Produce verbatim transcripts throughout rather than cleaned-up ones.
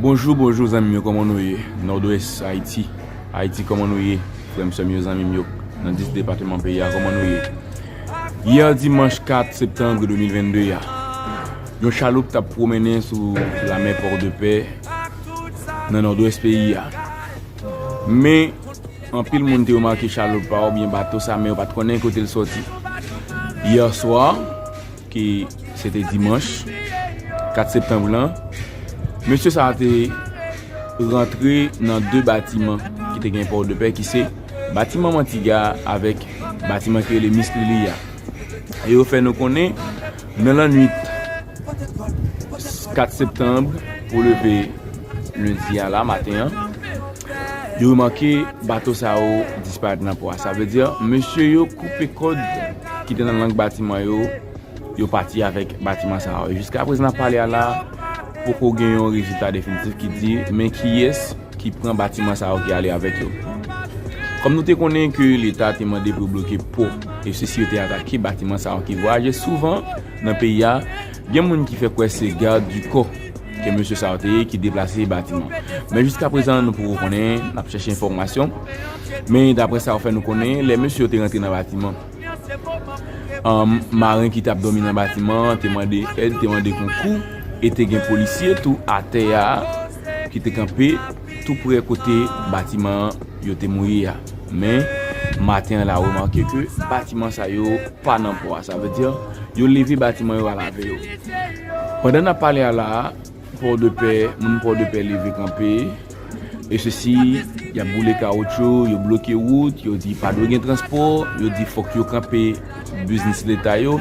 Bonjou, bonjou zanmi m yo, kòman nou ye? Nòdwès Ayiti. Ayiti, kòman nou ye? Frè m, sè m yo, zanmi m yo, nan dis depatman peyi a, kòman nou ye? Yè dimanch kat septanm de mil vennde a, yon chaloup t ap pwomennen sou lamè Pòdepè, nan nòdwès peyi a. Men, anpil moun te remake chaloup la oubyen bato sa, men yo pa t konnen kote l sòti. Yè swa, ki se te dimanch kat septanm lan, mesye sa a te rantre nan de batiman ki te gen Pòdepè, ki se batiman Mantiga avèk batiman ki rele Miss Lili a. E yo fè nou konnen, nan lannwit kat septanm pou leve lendi a la maten an, yo remake bato sa yo disparèt nan pò a. Sa vle di, mesye yo koupe kòd ki te nan lang batiman yo, yo pati avèk batiman sa yo. Jiskaprezan n ap pale a la, poko gen yon rezilta definitif ki di men kiyès ki pran batiman sa yo ki ale avèk yo. Kòm nou te konnen ke Leta te mande pou yo bloke pò, e sesi yo te atake batiman sa yo ki vwayaje souvan nan peyi a, gen moun ki fè kwè se gad di kò ke mesye sa yo te ye ki deplase batiman. Men jiskaprezan, nou poko konnen, n ap chèche enfòmasyon. Men daprè sa yo fè nou konnen, lè mesye yo te rantre nan batiman, um, maren ki t ap dòmi nan batiman an te mande èd, te mande konkou, e te gen polisye tou atè a ki te kanpe tou prè kote batiman yo te mouye a. Men, maten an la remake ke batiman sa yo pa nan pò a. Sa vle di, yo leve batiman yo al avè yo. Pandan n ap pale a la, Pòdepè, moun Pòdepè leve kanpe, e sesi, y ap boule kawotchou, yo bloke wout, yo di pa dwe gen transpò, yo di fòk yo kanpe biznis Leta yo,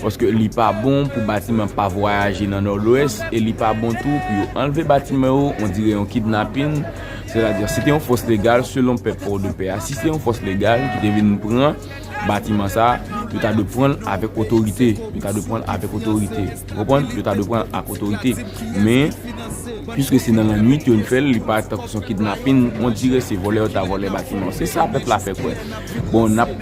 paske li pa bon pou batiman pa vwayaje nan Nòdwès, e li pa bon tou pou yo anlve batiman yo, on dirait yon kidnapin. Sètadi, si te yon fòs legal, selon pèp Pòdepè a, si se yon fòs legal ki te vin pran batiman sa, yo ta dwe pran l avèk otorite. Yo ta dwe pran l avèk otorite. Ou konprann? Yo ta dwe pran l ak otorite. Men, piske se nan lannwit yo fè l, li parèt tankou se yon kidnapin, on dirait se vòlè yo ta vòlè batiman. Se sa pèp la fè kwè. Bon, n ap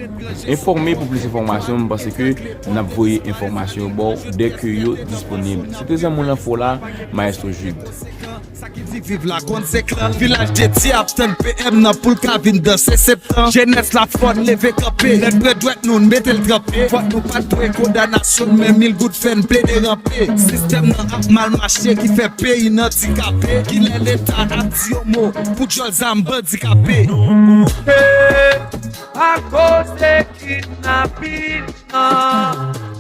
enfòme pou plis enfòmasyon, m panse ke n ap voye enfòmasyon yo ba w dèke yo disponib. Se te zanmi w Lanfo la, Maestro Jude. Sa ki di viv la konn se klan. Vilaj Detye ap tann P M nan pou l ka vin danse septan. Jenès la fò n leve kanpe. Lè n dwe dwèt nou, n mete l tranpe. Fòt nou pa t dwe kondanasyon, men mil goud fè n plede ranpe. Sistèm nan ap mal mache ki fè peyi n andikape. Kilè Leta ap di yon mo pou djòl zam bandi kape? Nou koupe akoz de kidnapin nan.